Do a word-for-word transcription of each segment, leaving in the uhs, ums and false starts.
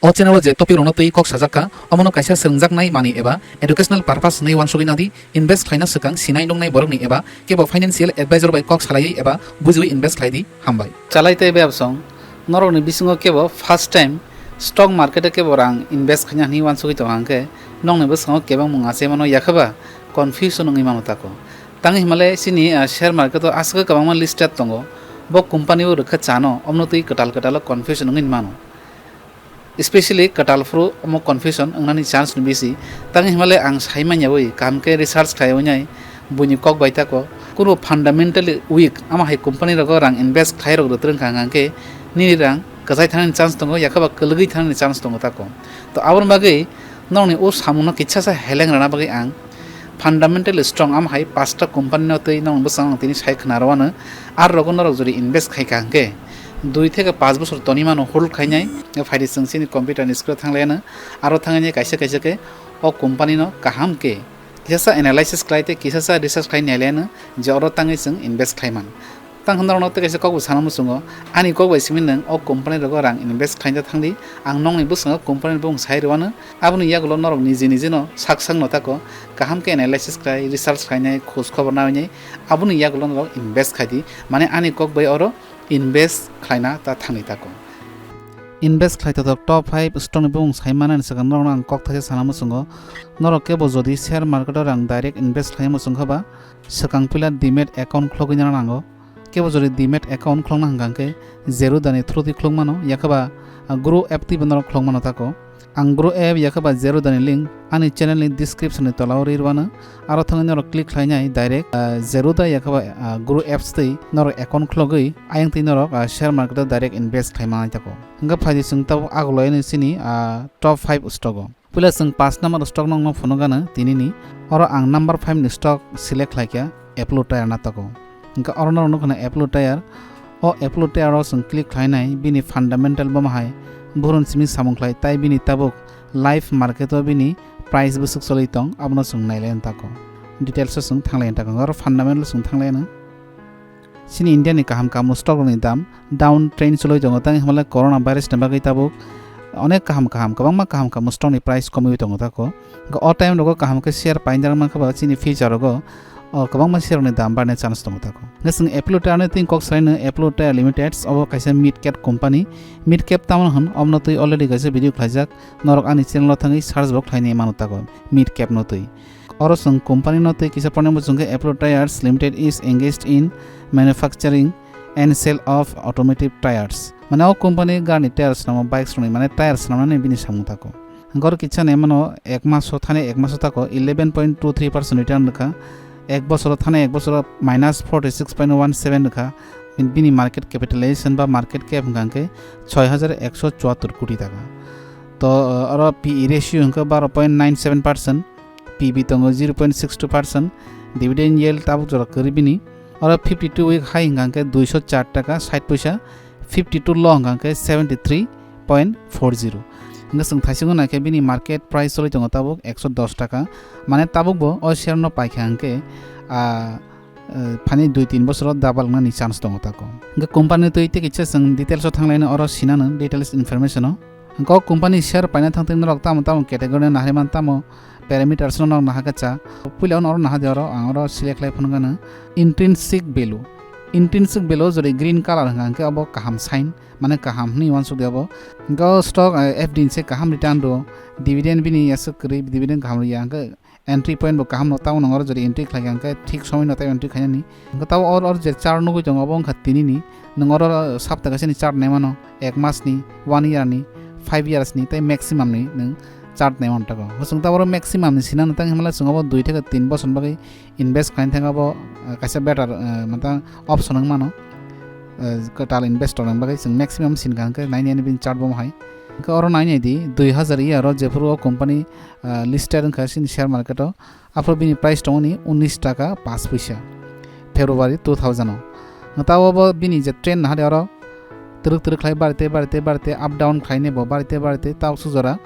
O channel o je topic rokno twi kok sajak kha, omono kaisa swrwngjaknai manwi eba educational purpose hwnwi uansugwi nadi, invest khlaina swkang sinai nuknai borokni eba kebo financial advisor bai kok salaiwi eba bujiwi invest khlai di. Hambai. Chalai tei bebsong, norokni bisingo kebo first time stock market o kebo rang invest khaina hwnwi uansugwi tongo hwnkhe, nokni bwskango kebengmung achai mano, yakhaba confusion wngwi mano tako. Tangwi hwnmale chini, ah, share market o aswk kwbangma listed tongo, bo company o rwkha chano, omno twi kwtal kwtal o confusion wngwi mano. Especially kwtal phuru omo confusion wngnani chance ni bisi. Tangwi hwnmale ang sai manya ui, kaham khe research khlai wngnai buini kok bai tako. Kunu fundamentally weak, ama hai company rogo rang invest khlai rok rwtrwng kha hwnkhe nini rang kwchai thangnani chance tongo, yakhaba kwlwgwi thangnani chance tongo tako. To aboni bagwi nokni o samungno kisa sa heleng rwna bagwi ang fundamentally strong, ama hai pasta company no twi nokni bwskango ang tini sai khna rwano. Ar rogo norok jodi invest khai kha hwnkhe, dui theke paanch bosor toni mano hold khainai. Phaidi chwng chini computer ni screen o thang laino, aro thangwi kaisa kaisa khe o company no kaham khe kisa sa analysis khlai tei kisa sa research khlai nai laino je oro tangwi chwng invest khlai man. Tang hwnba norokno tei kaisa kok bo sana muchungo, ani kok bai simi nwng o company rogo rang invest khlaina thangdi, ang nokni bwskango company bung sai rwano, aboni yagulo norok niji niji no sak sak no tako, kaham khe analysis khlai, research khlainai, khoj khobor nainai, aboni yagulo norok invest khaidi, mane ani kok bai oro invest khlaina ta thangdi tako. Invest khlai totok top five stock ni bumung sai manani swkang norokno ang kok thaisa sana muchungo. Norok kebo jodi share market o rang direct invest khlai muchung kha ba, swkang pila demat account khlogwi nana nango. Kebo jodi demat account khlokna hwnkha hwnkhe Zerodha ni through twi khlok mano, yakhaba, ah, Grow app twi bo norok khlok mano tako. Ang Grow app yakhaba Zerodha ni link ani channel ni description ni tola o rwi rwano. Aro thangwi norok click khlainai direct, ah, Zerodha yakhaba, ah, Grow apps twi norok account khlogwi ayang twi norok, ah, share market o direct invest khlai manai tako. Hwnkhe phaidi chwng tabuk aguloi ni chini, ah, top five stock o. Puila chwng paanch number stock nokno phunukgano tinini. Oro ang number five ni stock select khlaikha, Apollo Tyre na tako. Hwnkhe oro norok nukha na Apollo Tyre. O Apollo Tyre o chwng click khlainai, bini fundamental bomo hai buhrun simi samung khlai, tai bini tabuk live market o bini price bwswk choli tong, abono chwng nailai tako. Details o chwng thanglai tako. Oro fundamental chwng thanglai no. Chini India ni kaham kaham stock rokni dam down trend choloi tongo, tang hwnba corona virus ni bagwi tabuk onek kaham kaham, kwbangma kaham kaham stock ni price komwi tongo tako. O time rogo kaham khe share painjak mankha ba chini future rogo, o, kwbangma share rokni dam barnai chance tongo tako. Hwnkhe chwng Apollo Tyre ni twi kok salaino, Apollo Tyre Limited obo kaisa mid cap company. Mid cap tamo hwn, omono twi already kaisa video khlaijak, norok ani channel o thangwi search bo khlainai mano tako mid cap no twi. Oro chwng company no tei kisa pornai muchung khe Apollo Tyres Limited is engaged in manufacturing and sale of automotive tyres. Mane o company gari tyres rwma, bikes rwni, mane tyres rwmani bini samung tako. Hwnkhe oro kisa naimano ek maso thani ek maso tako eleven point two three percent return rwkha. Ek bosoro thani ek bosoro minus forty six point one seven rwkha. Bini market capitalization ba market cap hwnkha hwnkhe soi hajar ekso chuattor koti taka. To, oro P E ratio hwnkhe baro point nine seven percent. P B tongo zero point six two percent, dividend yield tabuk jora kwrwi bini. Oro fifty two week high hwnkha hwnkhe duiso char taka sait poisa, fifty two low hwnkha hwnkhe seventy three point four zero. Hwnkhe chwng thaisingo naikhe bini market price choli tongo tabuk ekso dos taka. Mane tabuk bo o share no paikha hwnkhe, ah, eh, phani dui tin bosoro double wngnani chance tongo tako. Hwnkhe company twi tei kisa chwng details o thanglaino oro sinano details information o. Hwnkhe o company share paina thangtwi norok tamo tamo category no nahari man tamo parameters no norok nahakhe cha. Puila ono oro nahadi oro ang oro select khlai phunukgano intrinsic value. Intrinsic value jodi green color hwnkha hwnkhe obo kaham sign, mane kaham hwnwi uansukdi obo. Hwnkhe o stock, eh, F D ni se kaham return rwo, dividend bini aswk kwrwi, dividend kaham rwya hwnkhe entry point bo kaham no, tamo nwng oro jodi entry khlai kha hwnkhe thik somoi no tei entry khainani. Hwnkhe tamo or, or je chart nugui tongo obo wngkha tinini, nwng oro sapta kaisa ni chart naimano, ek mas ni, one year ni, five years ni tei maximum ni nwng chart naimano tago. Hwswng tamo oro maximum ni sinano tang himla chwng obo dui theke tin bosor ni bagwi invest khlaina thangwi obo, eh, kaisa better, eh, mantang option wng mano. Eh, kwtal investor ni bagwi chwng maximum sinkha hwnkhe nai nai bini chart bo hai. Hwnkhe oro nai nai di dui hazar year o jephuru o company, eh, listed wngkha chini share market o, aphuru bini price tongoni unis taka paanch puisa February two thousand o. Hwnkhe tabo bo bini je trend nahadi oro twrwk twrwk khlai barite barite barite up down khlainai bo barite barite tabuk sujora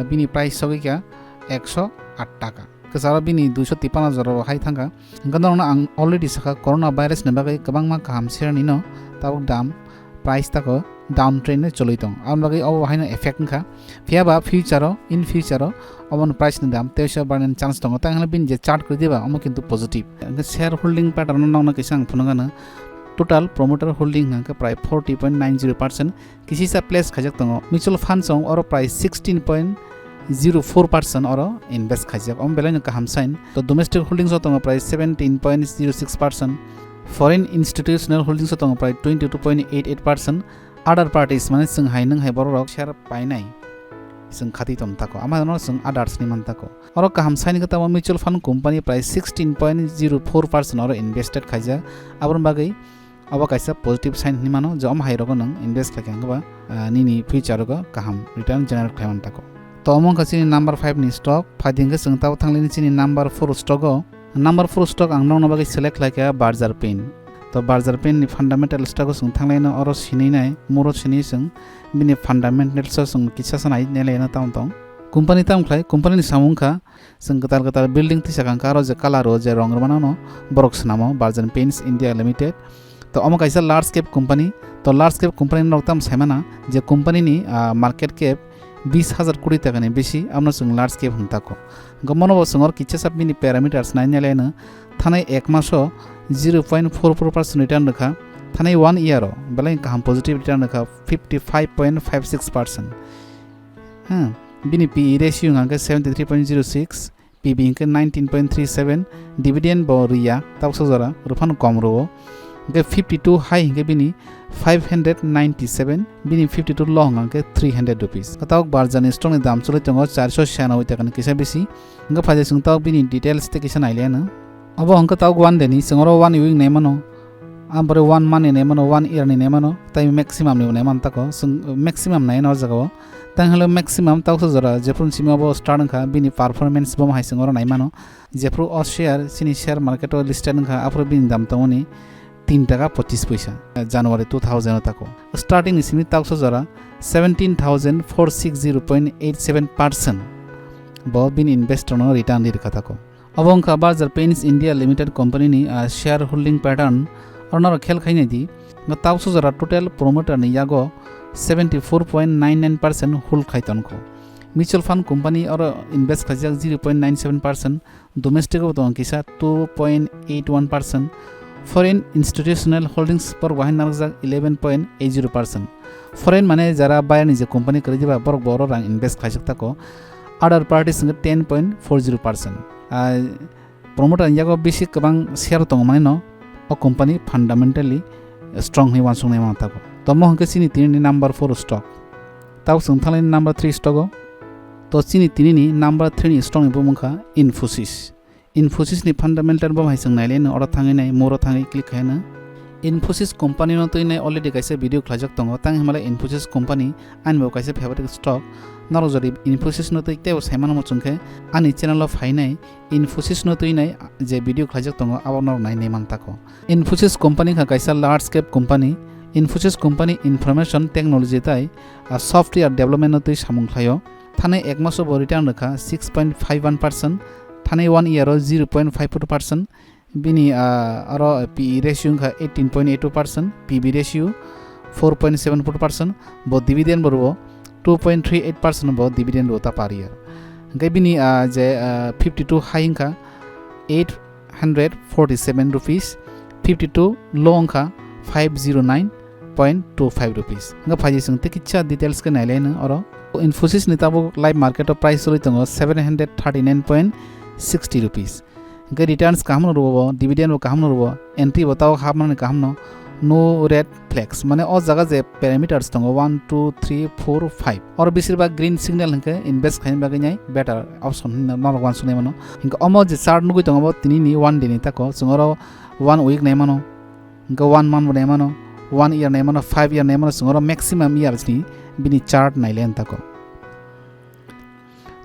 bini price sogwi kha ekso aat taka. Kwcharo bini duiso tipanno jora bo hai thangkha. Hwnkhe norokno ang already sakha, corona virus ni bagwi kwbangma kaham share ni no tabuk dam, price tako down trend no choli tong. Aboni bagwi obo haino effect wngkha. Phiya ba future o, in future o obo ni price ni dam teisa barnani chance tongo. Tang hwnle bini je chart kwrwi diba, omo kintu positive. Hwnkhe share holding pattern no nokna kisa ang phunukgano. Total promoter holding hwnkhe prai forty point nine zero percent. Kisisa place khaijak tongo. Mutual fund song oro prai sixteen point zero four percent oro invest khaijak. Omo belai no kaham sign. To domestic holdings o tongo prai seventeen point zero six percent. Foreign institutional holdings o tongo prai twenty two point eight eight percent. Other parties, mane chwng hai nwng hai borok rok share painai, chwng khati tong tako, ama no chwng others ni man tako. Oro kaham sign khe tamo mutual fund company prai sixteen point zero four percent oro invested khaijak. Aboni bagwi obo kaisa positive sign hinwi mano je omo hai rogo nwng invest khlai khe hwnkhe ba, ah, nini future rogo kaham return generate khlai man tako. To omo wngkha chini number five ni stock, phaidi hwnkhe chwng tabo thanglaini chini number four stock o. Number four stock ang nokno bagwi select khlai kha Berger Paints. To Berger Paints ni fundamental stock o chwng thanglaino oro sinijak, muro sini chwng bini fundamentals o chwng kisa sanai nailaino tamo tong. Company tamo khlai, company ni samung kha chwng kwtal kwtal building tisa kangkha aro je color o je rong rwmano no borok swnamo Berger Paints India Limited. To omo kaisa large cap company, to large cap company norok tamo saimana je company ni, ah, market cap bis hajar koti taka ni bisi, abono chwng large cap hwn tako. Hwnkhe mono bo chwng oro kisa sa bini parameters nai nai laino, thanai ek maso zero point four four percent return rwkha, thanai one year o belai kaham positive return rwkha fifty five point five six percent. Hmm, bini P E ratio hwnkha khe seventy three point zero six, P B hwnkhe nineteen point three seven, dividend bo riya tabuksa jora, rwphano kom rwo. Hwnkhe fifty two high hwnkhe bini five hundred ninety seven, bini fifty two low hwnkhe three hundred rupees. Tabuk Berger ni stock ni dam choli tongo charso siyanwi taka ni kisa bisi. Hwnkhe phaidi chwng tabuk bini details tei kisa nailaiano. Obo hwnkhe tabuk one day ni, chwng oro one week naimano. Aboni one month ni naimano, one year ni naimano, tei maximum ni naiman tako, chwng maximum nai o jaga o. Tei hwnle maximum tabuksa jora jephru simi obo start wngkha, bini performance bo hai chwng oro naimano. Jephru o share chini share market o listed wngkha, aphuru bini dam tongmani tin taka pochis poisa, January two thousand o tako. Starting ni simi tabuksa jora seventeen thousand four six zero point eight seven percent bo bini investor no return ri rwkha tako. Obo wngkha Berger Paints India Limited company ni, ah, share holding pattern. Oro norok khel khai nai di, tabuksa jora total promoter ni yago seventy four point nine nine percent hold khai tongkho. Mutual fund company oro invest khaijak zero point nine seven percent, domestic o tongo kisa two point eight one percent, foreign institutional holdings borok bahai narwkjak eleven point eight zero percent. Foreign mane jara bayar ni je company kwrwi diba borok bo oro rang invest khaijak tako. Other parties hwnkhe ten point four zero percent. Ah, promoter ni yago bisi kwbang share tongo mani no o company fundamentally strong hinwi uansuknai mano tako. Tomo hwnkhe chini tini ni number four stock. Tabuk chwng thanglai number three stock o. To chini tini ni number three ni stock ni bumung kha Infosys. Infosys ni fundamental bo hai chwng nailai no oro thangwi nai, more o thangwi click khai no. Infosys company no twi nai already kaisa video khlaijak tongo, tang himale Infosys company ani bo kaisa favorite stock. Norok jodi Infosys no twi teibo saimano muchung khe ani channel o phainai Infosys no twi nai je video khlaijak tongo abo norok nai nai man tako. Infosys company kha kaisa large cap company. Infosys company information technology tai, ah, software development no twi samung khlaio. Thani ek maso bo return rwkha six point five one percent, thani one year o zero point five four percent. Bini, ah, aro P E ratio wngkha eighteen point eight two percent, P B ratio four point seven four percent, bo dividend bo rwo two point three eight percent bo dividend rwo ta per year. Hwnkhe bini, ah, je, ah, fifty two high wngkha eight hundred forty seven rupees, fifty two low wngkha five zero nine point two five rupees. Hwnkhe phaidi chwng tei kisa details khe nailai no oro. Infosys ni tabuk live market o price choli tongo seven hundred thirty nine point sixty rupees. Hwnkhe returns kaham no rwo bo, dividend bo kaham no rwo, entry bo tabuk hapmani kaham no, no red flags, mane o jaga je parameters tongo one, two, three, four, five, oro bisir bak green signal hwnkhe invest khaina bagwi nai better option hinwi norok uansuknai mano. Hwnkhe omo je chart nugwi tongo bo tini ni one day ni tako, chwng oro one week nai mano, hwnkhe one month bo nai mano, one year nai mano, five year nai mano, chwng oro maximum years ni bini chart nailai wng tako.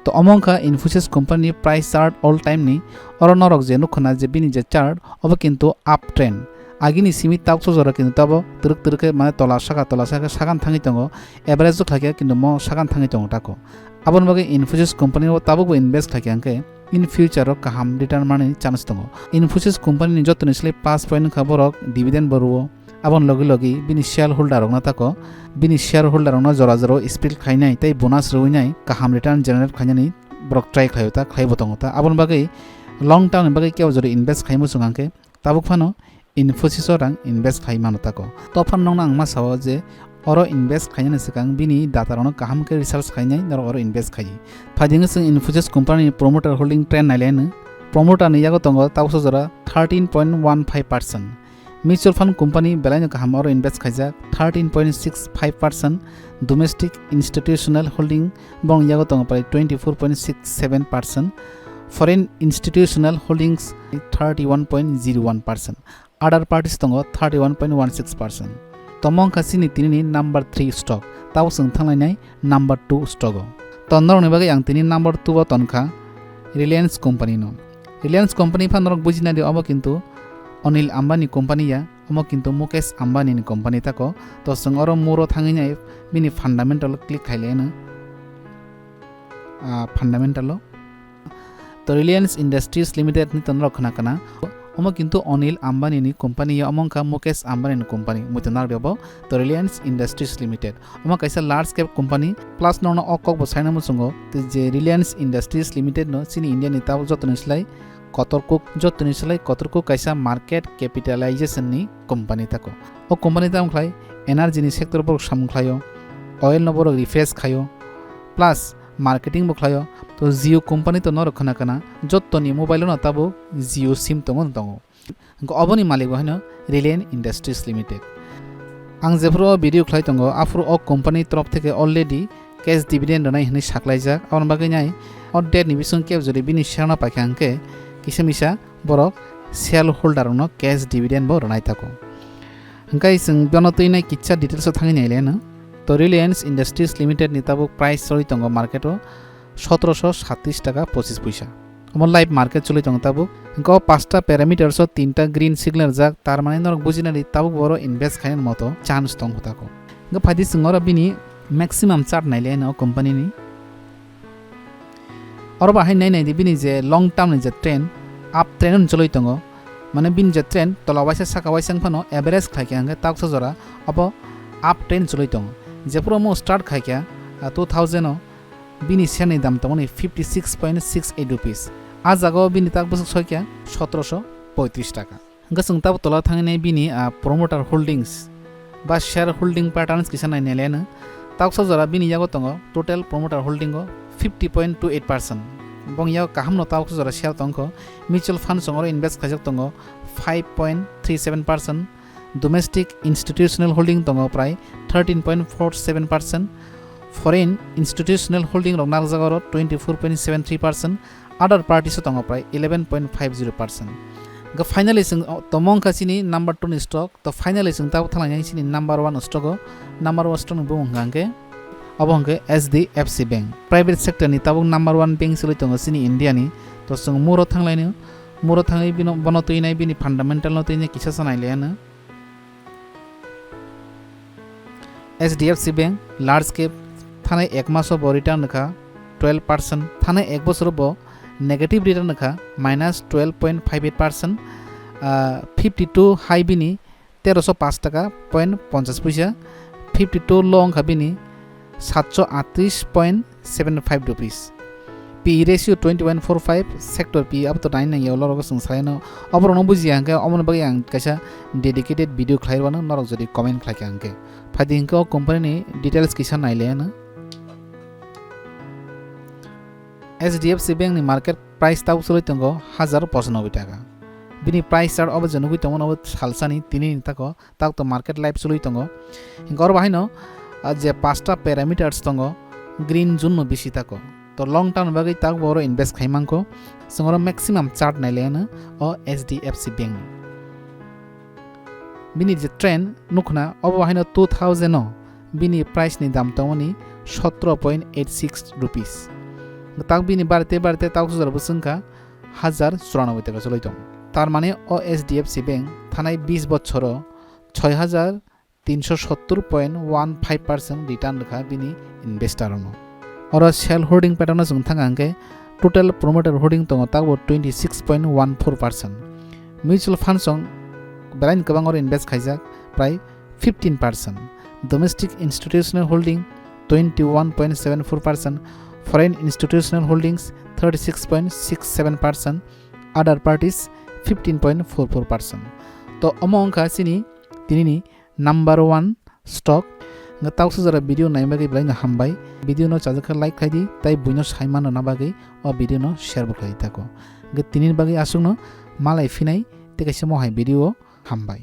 To omo wngkha Infosys company ni price chart all time ni. Oro norok je nukha na je bini je chart, obo kintu uptrend. Agini simi tabuksa jora kintu tabo twrwk twrwk khe mane tola saka tola saka sagan thangwi tongo. Average o khlai khe kintu mo sagan thangwi tongo tako. Aboni bagwi Infosys company o tabukbo invest khlai khe hwnkhe in future o kaham return manwi chance tongo. Infosys company ni jotoni slai pass point wngkha borok dividend bo rwo. Aboni logi logi bini shareholder rokno tako, bini shareholder rokno jora jora split khainai tei bonus rwinai kaham return generate khainani borok try khlaio ta, khlaibo tongo ta. Aboni bagwi long term ni bagwi kebo jora invest khaimo swng hwnkhe tabuk phano Infosys o rang invest khai mano tako. To phano nokno ang ma sao je oro invest khainani swkang bini data rokno kaham khe research khainai norok oro invest khai. Phaidi wngkhe chwng Infosys company ni promoter holding trend nailaino. Promoter ni yago tongo tabuksa jora thirteen point one five percent. Mutual fund company belaino kaham oro invest khaijak thirteen point six five percent. Domestic institutional holding bong yago tongo prai twenty four point six seven percent. Foreign institutional holdings thirty one point zero one percent. Other parties tongo thirty one point one six percent. Tomo wngkha chini tinini number three stock. Tabo chwng thanglainai number two stock o. To norokni bagwi ang tini number two o tonkha Reliance company no. Reliance company pha norok bujina di, obo kintu Anil Ambani company ya, omo kintu Mukesh Ambani ni company tako. To chwng oro muro thangwi nai bini fundamental o click khailai no. Ah, fundamental o. To Reliance Industries Limited ni to norok khna kana. Omo kintu Anil Ambani ni company ya, omo wngkha Mukesh Ambani ni company. Muitu narok obo to Reliance Industries Limited. Omo kaisa large cap company, plus nono o kok bo saina muchungo je Reliance Industries Limited no chini India ni tabuk jotoni slai kotor kuk, jotoni slai kotor kuk kaisa market capitalization ni company tako. O company tamo khlai energy ni sector borok samung khlaio, oil no borok refresh khaio, plus marketing bo khlaio. To Jio company to norok khna kana, jotoni mobile no tabuk Jio sim tongo tongo. Hwnkhe oboni malik bo haino Reliance Industries Limited. Ang jephuru o video khlai tongo, aphuru o company torof theke already cash dividend rwnai hwnwi saklaijak. Aboni bagwi nai o date ni bising kebo jodi bini share no paikha hwnkhe kisa misa borok shareholder rokno cash dividend bo rwnai tako. Hwnkhe chwng bono twi nai kisa details o thangwi nailaiano. To Reliance Industries Limited ni tabuk price choli tongo market o sotoroso satris taka pochis poisa. Omo live market choli tongo tabuk. Hwnkhe o pasta parameters o tinta green signal rijak, tar mane norok bujinani tabuk boro invest khainani moto chance tong kho tako. Hwnkhe phaidi chwng oro bini maximum chart nailai o company ni. Oro bahai nai naidi bini je long term ni je trend, up trend on choli tongo. Mane bini je trend tola waisa saka waisa wngphano average khlaikha hwnkhe taksa jora obo up trend choli tongo. Jephuru omo start khaikha, ah, two thousand o bini share ni dam tongmani fifty six point six eight rupees. A jaga o bini tak bwswk soikha sotoroso poitris taka. Hwnkhe chwng tabuk tola thangwi nai bini, ah, promoter holdings ba share holding patterns kisa nai nailaiano. Taksa jora bini yago tongo total promoter holding o fifty point two eight percent. Bong yago kaham no taksa jora share tongkho. Mutual fund chwng oro invest khaijak tongo five point three seven percent. Domestic institutional holding tongo prai thirteen point four seven percent. Foreign institutional holding rok narwkjak oro twenty four point seven three percent. Other parties o tongo prai eleven point five zero percent. Hwnkhe finally chwng, o, tomo wngkha chini number two ni stock. To finally chwng tabuk thanglainai chini number one stock o. Number one stock ni bumung hwnkha hwnkhe, obo hwnkhe H D F C Bank. Private sector ni tabuk number one bank choli tongo chini India ni. To chwng muro thanglaino, muro thangwi bino, bono twi nai bini fundamental no twi nai kisa sa nailaiano. H D F C Bank large cap thanai ek maso bo return wngkha twelve percent, thanai ek bosoro bo negative return wngkha minus twelve point five eight percent, ah, fifty two high bini teroso paanch taka point ponchas puisa, fifty two low wngkha bini satso atris point seven five rupees. P E ratio twenty one four five, sector P E abo to nai nang ya, ulo rogo chwng salaino. Oborokno bujiya hwnkhe, omoni bagwi ang kaisa dedicated video khlai rwano, norok jodi comment khlaikha hwnkhe. Phaidi hwnkhe o company ni details kisa nailaiano. H D F C Bank ni market price tabuk choli tongo hajar pochanoboi taka. Bini price chart obo je nugwi tongmano, obo salsani tini ni tako. Tabuk to market live choli tongo. Hwnkhe oro bahaino, ah, je pasta parameters tongo, green zone no bisi tako. To long term bagwi tabuk bo oro invest khai mankho. Chwng oro maximum chart nailaiano o H D F C Bank ni. Bini je trend nukhna, obo bahaino two thousand o bini price ni dam tongmani sotro point eight six rupees. Tabuk bini barite barite tabuk sujaro bwswngkha hajar churanoboi taka choli tong. Tar mane o H D F C Bank thanai bis bochoro choi hajar tinso sottor point one five percent return rwkha bini investor rokno. Oro share holding pattern no chwng thangkha hwnkhe total promoter holding tongo tabuk twenty six point one four percent. Mutual fund song belai ni kwbang oro invest khaijak, prai fifteen percent, domestic institutional holding twenty one point seven four percent, foreign institutional holdings thirty six point six seven percent, other parties fifteen point four four percent. To omo wngkha chini tinini number one stock. Nga tausa jora video naima bagwi belai no hambai. Video no chajak khe like khai di, tai buino sai mano na bagwi o video no share bo khai di tako. Nga tini bagwi aswk no malai phinai tei kaisa mohai video o hambai.